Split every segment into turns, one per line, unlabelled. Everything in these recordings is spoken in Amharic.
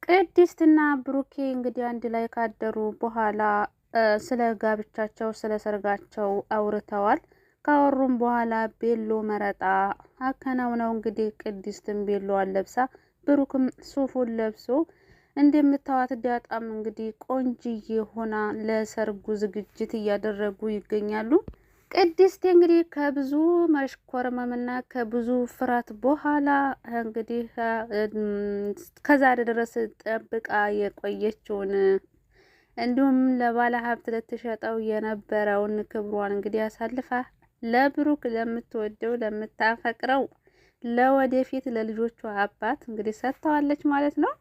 ቅድስትና ብሩኬ እንግዲህ አንድ ላይ ካደሩ በኋላ ስለ ጋብቻቸው ስለ ሰርጋቸው አውርተዋል። ካወሩም በኋላ ቤሎ መረጣ አከናውነው እንግዲህ ቅድስትን ቤሎዋን ለብሳ ብሩክም ሱፉን ለብሶ እንደምታዋት ዳጣም እንግዲህ ቆንጅዬ ሆና ለሰርጉ ዝግጅት እያደረጉ ይገኛሉ። ቅድስት እንግዲህ ከብዙ መሽኮርመምና ከብዙ ፍርሃት በኋላ እንግዲህ ከዛሬ ድረስ ጠብቃ የቆየችውን እንዲሁም ለባለ ሀብት ልትሸጠው የነበረውን ክብሯን እንግዲህ አሳልፋ ለብሩክ ለምትወደው ለምታፈቅረው ለወደፊት ለልጆቿ አባት እንግዲህ ሰጥተዋለች ማለት ነው።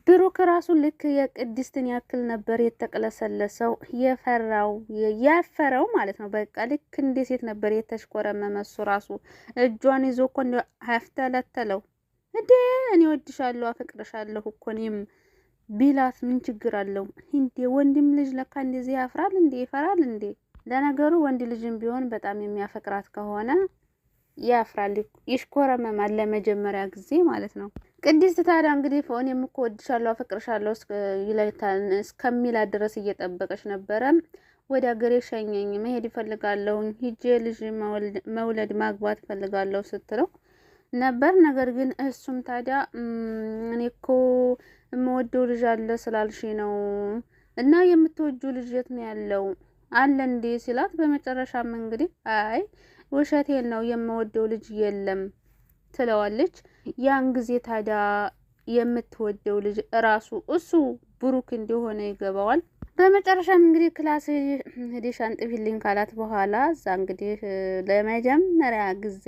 ብሩክ ራሱ ልክ የቅድስትን ያክል ነበር የተቅለሰለሰው የፈራው ያፈረው ማለት ነው። በቃ ልክ እንደ ሴት ነበር የተሽኮረመመ። እሱ ራሱ እጇን ይዞ እኮ አፍተለተለው። እንዴ እኔ ወድሻለሁ አፈቅርሻለሁ እኮ እኔም ቢላት ምን ችግር አለው እንዴ? ወንድም ልጅ ለካ እንደዚህ ያፍራል እንዴ? ይፈራል እንዴ? ለነገሩ ወንድ ልጅም ቢሆን በጣም የሚያፈቅራት ከሆነ ያፍራል፣ ይሽኮረመማል ለመጀመሪያ ጊዜ ማለት ነው። ቅድስት ታዲያ እንግዲህ እኔም እኮ ወድሻለሁ አፈቅርሻለሁ እስከሚላት ድረስ እየጠበቀች ነበረ። ወደ ሀገሬ ሸኘኝ፣ መሄድ እፈልጋለሁ፣ ሂጄ ልጅ መውለድ ማግባት እፈልጋለሁ ስትለው ነበር። ነገር ግን እሱም ታዲያ እኔ እኮ የምወደው ልጅ አለ ስላልሽ ነው እና የምትወጁ ልጅ የት ነው ያለው አለ እንዴ ሲላት፣ በመጨረሻም እንግዲህ አይ ውሸቴን ነው የምወደው ልጅ የለም ትለዋለች። ያን ጊዜ ታዲያ የምትወደው ልጅ እራሱ እሱ ብሩክ እንደሆነ ይገባዋል። በመጨረሻም እንግዲህ ክላስ ሄደሽ አንጥፊልኝ ካላት በኋላ እዛ እንግዲህ ለመጀመሪያ ጊዜ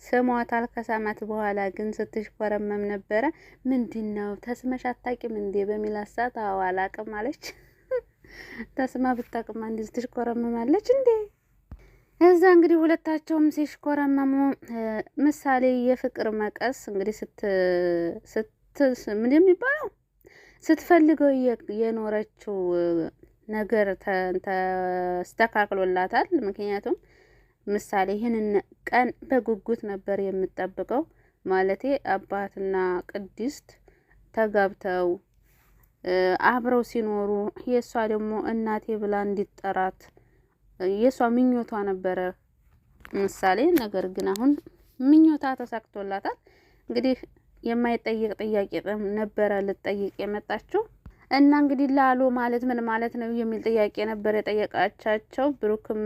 ስሟታል። ከሳማት በኋላ ግን ስትሽኮረመም ነበረ። ምንድን ነው ተስመሽ አታውቂም እንዴ በሚላት ሰዓት አዎ አላውቅም አለች። ተስማ ብታውቅማ እንዲህ ትሽኮረመማለች እንዴ? እዛ እንግዲህ ሁለታቸውም ሲሽኮረመሙ ምሳሌ የፍቅር መቀስ እንግዲህ ስት ስት ምንድን የሚባለው ስትፈልገው የኖረችው ነገር ተስተካክሎላታል። ምክንያቱም ምሳሌ ይህንን ቀን በጉጉት ነበር የምጠብቀው። ማለቴ አባትና ቅድስት ተጋብተው አብረው ሲኖሩ የእሷ ደግሞ እናቴ ብላ እንዲጠራት የእሷ ምኞቷ ነበረ ምሳሌ። ነገር ግን አሁን ምኞቷ ተሳክቶላታል። እንግዲህ የማይጠይቅ ጥያቄ ነበረ ልጠይቅ የመጣችው እና እንግዲህ ላሎ ማለት ምን ማለት ነው የሚል ጥያቄ ነበር የጠየቃቻቸው። ብሩክም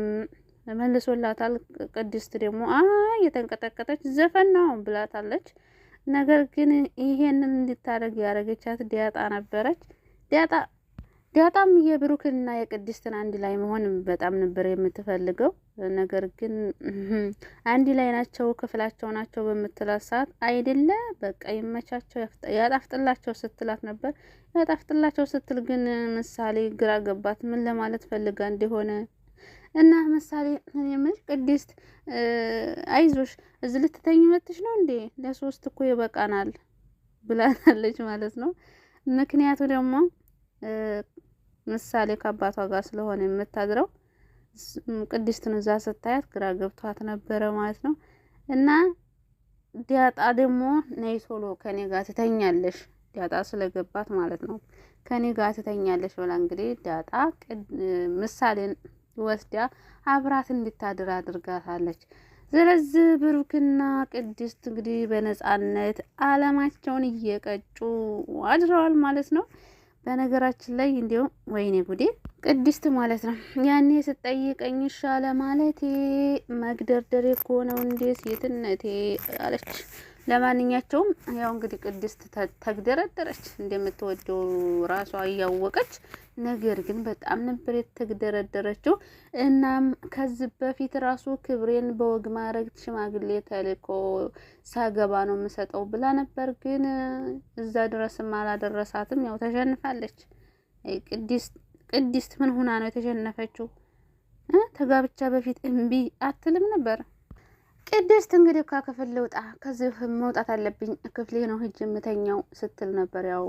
መልሶላታል። ቅድስት ደግሞ አይ የተንቀጠቀጠች ዘፈን ነው ብላታለች። ነገር ግን ይሄንን እንድታደርግ ያደረገቻት ዲያጣ ነበረች። ዲያጣ ዲያጣም የብሩክንና የቅድስትን አንድ ላይ መሆን በጣም ነበር የምትፈልገው። ነገር ግን አንድ ላይ ናቸው ክፍላቸው ናቸው በምትላት ሰዓት አይደለ በቃ ይመቻቸው ያጣፍጥላቸው ስትላት ነበር። ያጣፍጥላቸው ስትል ግን ምሳሌ ግራ ገባት፣ ምን ለማለት ፈልጋ እንደሆነ። እና ምሳሌ እኔ የምልሽ ቅድስት አይዞሽ እዚህ ልትተኝ መጥተሽ ነው እንዴ? ለሶስት እኮ ይበቃናል ብላታለች ማለት ነው። ምክንያቱ ደግሞ ምሳሌ ከአባቷ ጋር ስለሆነ የምታድረው ቅድስትን እዛ ስታያት ግራ ገብቷት ነበረ ማለት ነው። እና ዲያጣ ደግሞ ነይ ቶሎ ከኔ ጋር ትተኛለሽ፣ ዲያጣ ስለገባት ማለት ነው። ከኔ ጋር ትተኛለሽ ብላ እንግዲህ ዲያጣ ምሳሌን ወስዳ አብራት እንድታድር አድርጋታለች። ስለዚህ ብሩክና ቅድስት እንግዲህ በነጻነት አለማቸውን እየቀጩ አድረዋል ማለት ነው። በነገራችን ላይ እንዲሁም ወይኔ ጉዴ ቅድስት ማለት ነው ያኔ ስጠይቀኝ ይሻለ ማለቴ መግደርደሬ እኮ ነው እንዴ ሴትነቴ አለች። ለማንኛቸውም ያው እንግዲህ ቅድስት ተግደረደረች እንደምትወደው ራሷ እያወቀች፣ ነገር ግን በጣም ነበር የተግደረደረችው። እናም ከዚህ በፊት ራሱ ክብሬን በወግ ማዕረግ ሽማግሌ ተልኮ ሳገባ ነው የምሰጠው ብላ ነበር። ግን እዛ ድረስም አላደረሳትም። ያው ተሸንፋለች። ቅድስት ምን ሆና ነው የተሸነፈችው? ተጋብቻ በፊት እምቢ አትልም ነበር። ቅድስት እንግዲህ ከክፍል ልውጣ፣ ከዚህ መውጣት አለብኝ፣ ክፍሌ ነው ሂጅ የምተኛው ስትል ነበር። ያው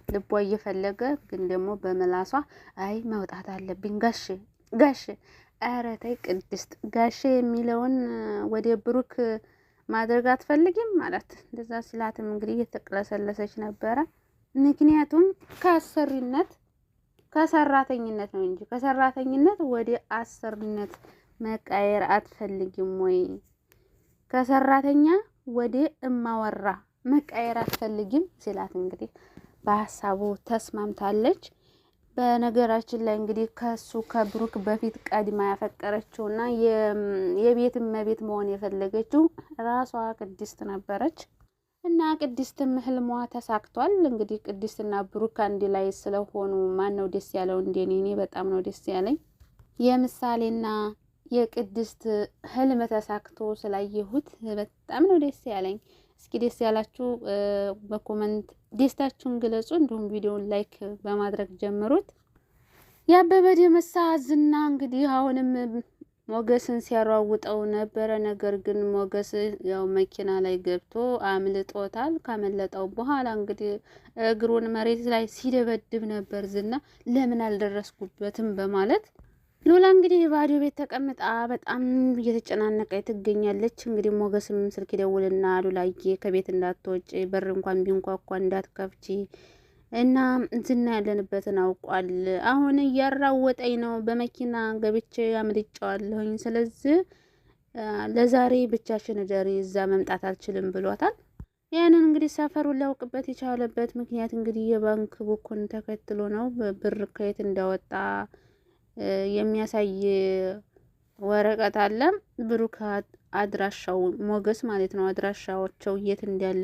ልቧ እየፈለገ ግን ደግሞ በመላሷ አይ መውጣት አለብኝ ጋሼ ጋሼ፣ ኧረ ተይ ቅድስት ጋሼ የሚለውን ወደ ብሩክ ማድረግ አትፈልጊም ማለት እንደዛ ሲላትም እንግዲህ እየተቅለሰለሰች ነበረ። ምክንያቱም ከአሰሪነት ከሰራተኝነት ነው እንጂ ከሰራተኝነት ወደ አሰሪነት መቀየር አትፈልጊም ወይ? ከሰራተኛ ወደ እማወራ መቀየር አትፈልጊም ሲላት እንግዲህ በሀሳቡ ተስማምታለች። በነገራችን ላይ እንግዲህ ከሱ ከብሩክ በፊት ቀድማ ያፈቀረችውና የቤት እመቤት መሆን የፈለገችው ራሷ ቅድስት ነበረች። እና ቅድስትም ህልሟ ተሳክቷል። እንግዲህ ቅድስትና ብሩክ አንድ ላይ ስለሆኑ ማን ነው ደስ ያለው? እንደኔ እኔ በጣም ነው ደስ ያለኝ። የምሳሌና የቅድስት ህልም ተሳክቶ ስላየሁት በጣም ነው ደስ ያለኝ። እስኪ ደስ ያላችሁ በ comment ደስታችሁን ግለጹ። እንዲሁም ቪዲዮውን like በማድረግ ጀምሩት። የአበበ ደመሳ ዝና እንግዲህ አሁንም ሞገስን ሲያሯውጠው ነበረ። ነገር ግን ሞገስ ያው መኪና ላይ ገብቶ አምልጦታል። ካመለጠው በኋላ እንግዲህ እግሩን መሬት ላይ ሲደበድብ ነበር ዝና ለምን አልደረስኩበትም በማለት። ሉላ እንግዲህ ባዶ ቤት ተቀምጣ በጣም እየተጨናነቀ ትገኛለች። እንግዲህ ሞገስም ስልክ ይደውልና ሉላዬ ከቤት እንዳትወጪ፣ በር እንኳን ቢንኳኳ እንዳትከፍቺ እና ዝና ያለንበትን አውቋል። አሁን እያራወጠኝ ነው፣ በመኪና ገብቼ አምልጫዋለሁኝ። ስለዚህ ለዛሬ ብቻሽን እደሪ፣ እዛ መምጣት አልችልም ብሏታል። ያንን እንግዲህ ሰፈሩን ሊያውቅበት የቻለበት ምክንያት እንግዲህ የባንክ book ኡን ተከትሎ ነው። ብር ከየት እንዳወጣ የሚያሳይ ወረቀት አለ። ብሩክ አድራሻው ሞገስ ማለት ነው አድራሻቸው የት እንዳለ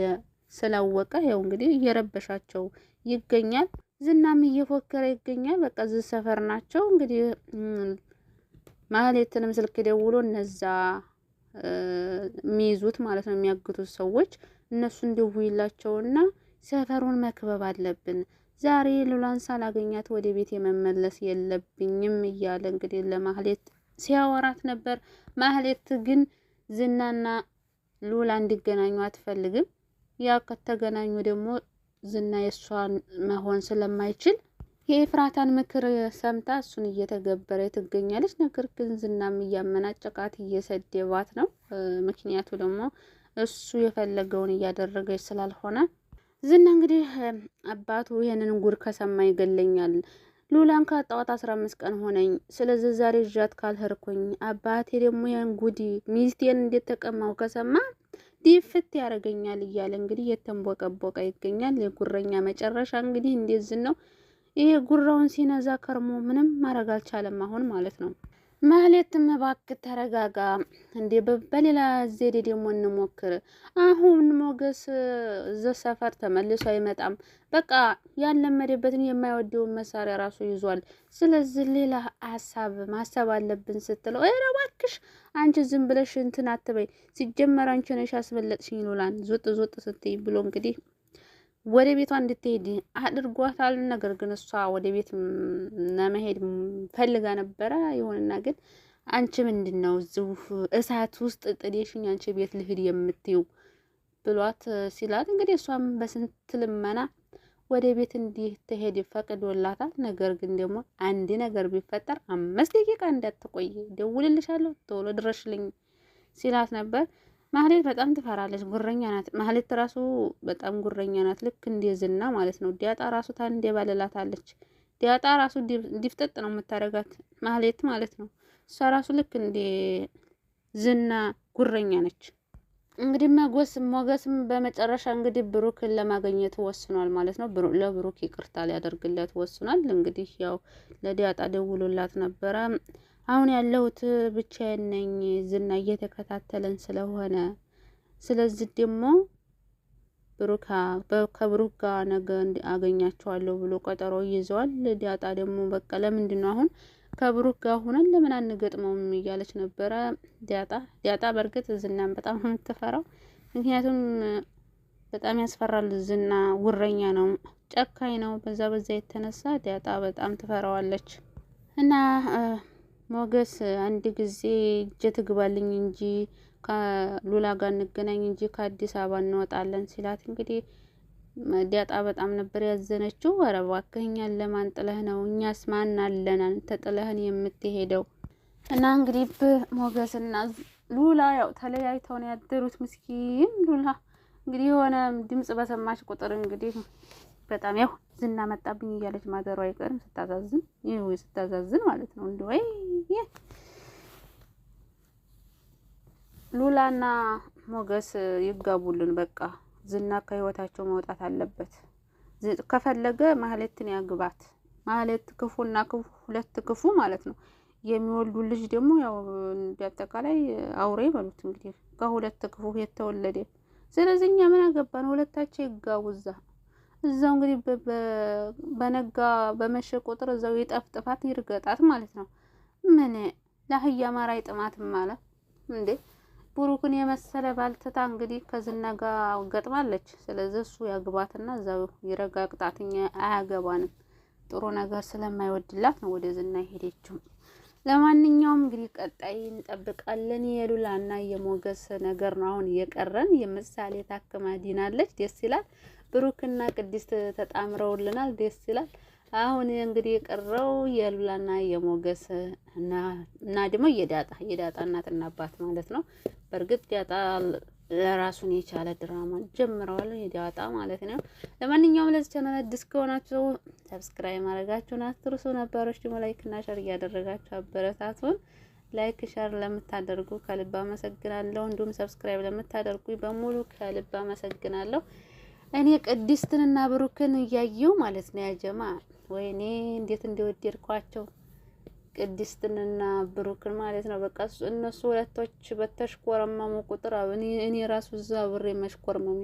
ስላወቀ ያው እንግዲህ እየረበሻቸው ይገኛል። ዝናም እየፎከረ ይገኛል። በቃ እዚህ ሰፈር ናቸው እንግዲህ። ማህሌትንም ስልክ ደውሎ እነዛ የሚይዙት ማለት ነው የሚያግቱት ሰዎች እነሱን ደውይላቸውና ሰፈሩን መክበብ አለብን፣ ዛሬ ሉላን ሳላገኛት ወደ ቤት የመመለስ የለብኝም እያለ እንግዲህ ለማህሌት ሲያወራት ነበር። ማህሌት ግን ዝናና ሉላ እንዲገናኙ አትፈልግም። ያ ከተገናኙ ደግሞ ዝና የእሷን መሆን ስለማይችል የኤፍራታን ምክር ሰምታ እሱን እየተገበረ ትገኛለች። ነገር ግን ዝናም እያመናጨቃት እየሰደባት ነው። ምክንያቱ ደግሞ እሱ የፈለገውን እያደረገች ስላልሆነ። ዝና እንግዲህ አባቱ ይህንን ጉድ ከሰማ ይገለኛል፣ ሉላን ካጣኋት 15 ቀን ሆነኝ። ስለዚህ ዛሬ እዣት ካልሄድኩኝ አባቴ ደግሞ ያን ጉድ ሚስቴን እንዴት ተቀማው ከሰማ ዲፍት ያደርገኛል እያለ እንግዲህ የተንቦቀቦቀ ይገኛል። የጉረኛ መጨረሻ እንግዲህ እንደዚህ ነው። ይሄ ጉራውን ሲነዛ ከርሞ ምንም ማድረግ አልቻለም አሁን ማለት ነው። ማህሌትም እባክህ ተረጋጋ እንዴ፣ በሌላ ዘዴ ደግሞ እንሞክር። አሁን ሞገስ እዛ ሰፈር ተመልሶ አይመጣም። በቃ ያለመደበትን የማይወደውን መሳሪያ ራሱ ይዟል። ስለዚህ ሌላ ሀሳብ ማሰብ አለብን ስትለው፣ ኧረ እባክሽ አንቺ ዝም ብለሽ እንትን አትበይ፣ ሲጀመር አንቺ ነሽ ያስበለጥሽኝ ሉላን ዞጥ ዞጥ ስትይ ብሎ እንግዲህ ወደ ቤቷ እንድትሄድ አድርጓታል። ነገር ግን እሷ ወደ ቤት ለመሄድ ፈልጋ ነበረ። ይሁንና ግን አንቺ ምንድን ነው እዚሁ እሳት ውስጥ ጥዴሽኝ አንቺ ቤት ልሂድ የምትይው ብሏት ሲላት እንግዲህ እሷም በስንት ልመና ወደ ቤት እንድትሄድ ፈቅዶላታል። ነገር ግን ደግሞ አንድ ነገር ቢፈጠር 5 ደቂቃ እንዳትቆይ ደውልልሻለሁ፣ ቶሎ ድረሽልኝ ሲላት ነበር። ማህሌት በጣም ትፈራለች፣ ጉረኛ ናት። ማህሌት ራሱ በጣም ጉረኛ ናት፣ ልክ እንደ ዝና ማለት ነው። ዲያጣ ራሱ ታንዴ ባልላታለች። ዲያጣ ራሱ ዲፍጠጥ ነው የምታደርጋት ማህሌት ማለት ነው። እሷ ራሱ ልክ እንደ ዝና ጉረኛ ነች። እንግዲህ ሞገስም በመጨረሻ እንግዲህ ብሩክን ለማግኘት ወስኗል ማለት ነው። ለብሩክ ይቅርታ ሊያደርግለት ወስኗል። እንግዲህ ያው ለዲያጣ ደውሎላት ነበረ። አሁን ያለሁት ብቻዬን ነኝ፣ ዝና እየተከታተለን ስለሆነ ስለዚህ ደግሞ ብሩክ ከብሩክ ጋር ነገ አገኛቸዋለሁ ብሎ ቀጠሮ ይዘዋል። ዲያጣ ደግሞ በቃ ለምንድን ነው አሁን ከብሩክ ጋር ሆነን ለምን አንገጥመውም እያለች ነበረ ዲያጣ። ዲያጣ በእርግጥ ዝናን በጣም ነው የምትፈራው። ምክንያቱም በጣም ያስፈራል። ዝና ጉረኛ ነው፣ ጨካኝ ነው። በዛ በዛ የተነሳ ዲያጣ በጣም ትፈራዋለች። እና ሞገስ አንድ ጊዜ እጀ ትግባልኝ እንጂ ከሉላ ጋር እንገናኝ እንጂ ከአዲስ አበባ እንወጣለን ሲላት እንግዲህ ዲያጣ በጣም ነበር ያዘነችው። ኧረ እባክህ እኛን ለማን ጥለህ ነው? እኛስ ማን አለን አንተ ጥለህን የምትሄደው? እና እንግዲህ ሞገስና ሉላ ያው ተለያይተው ነው ያደሩት። ምስኪን ሉላ እንግዲህ የሆነ ድምጽ በሰማች ቁጥር እንግዲህ በጣም ያው ዝና መጣብኝ እያለች ማደሯ አይቀርም። ስታዛዝን ይኸው ስታዛዝን ማለት ነው። እንዲ ወይ ሉላና ሞገስ ይጋቡልን። በቃ ዝና ከህይወታቸው መውጣት አለበት። ከፈለገ ማህሌትን ያግባት። ማህሌት ክፉና ክፉ ሁለት ክፉ ማለት ነው። የሚወልዱ ልጅ ደግሞ ያው እንዳጠቃላይ አውሬ በሉት እንግዲህ ከሁለት ክፉ የተወለደ። ስለዚህ እኛ ምን አገባን? ሁለታቸው ይጋቡ እዛ እዛው እንግዲህ በነጋ በመሸ ቁጥር እዛው ይጠፍጥፋት ይርገጣት ማለት ነው። ምን ለአህያ ማር አይጥማትም አለ እንዴ? ብሩክን የመሰለ ባልትታ እንግዲህ ከዝና ጋር ገጥማለች። ስለዚህ እሱ ያግባትና እዛው ይረጋግጣት፣ እኛ አያገባንም። ጥሩ ነገር ስለማይወድላት ነው ወደ ዝና የሄደችው። ለማንኛውም እንግዲህ ቀጣይ እንጠብቃለን። የሉላና የሞገስ ነገር ነው አሁን የቀረን። የምሳሌ ታክማ ድናለች። ደስ ይላል። ብሩክና ቅድስት ተጣምረውልናል። ደስ ይላል። አሁን እንግዲህ የቀረው የሉላና የሞገስ እና ደግሞ የዳጣ እናትና አባት ማለት ነው። በእርግጥ ዳጣ ለራሱን የቻለ ድራማ ጀምረዋል። የዳጣ ማለት ነው። ለማንኛውም ለዚህ ቻናል አዲስ ከሆናችሁ subscribe ማድረጋችሁን አትርሱ። ነባሮች ደግሞ like እና share እያደረጋችሁ አበረታቱን። Like share ለምታደርጉ ከልብ አመሰግናለሁ። እንዲሁም subscribe ለምታደርጉ በሙሉ ከልብ አመሰግናለሁ። እኔ ቅድስትንና ብሩክን እያየው ማለት ነው ያጀማ፣ ወይኔ እንዴት እንደወደድኳቸው ቅድስትንና ብሩክን ማለት ነው። በቃ እነሱ ሁለቶች በተሽኮረመሙ ቁጥር እኔ ራሱ እዛ ብሬ መሽኮርመም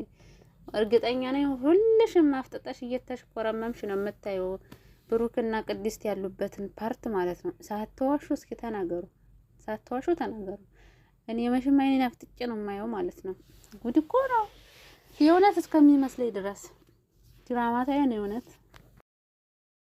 እርግጠኛ ነኝ። ሁልሽም አፍጥጠሽ እየተሽኮረመምሽ ነው የምታየው ብሩክና ቅድስት ያሉበትን part ማለት ነው። ሳትዋሹ እስኪ ተናገሩ፣ ሳትዋሹ ተናገሩ። እኔ መሽም አይኔን አፍጥጬ ነው የማየው ማለት ነው። ጉድ እኮ ነው የእውነት እስከሚመስለኝ ድረስ ድራማ ታየን የእውነት።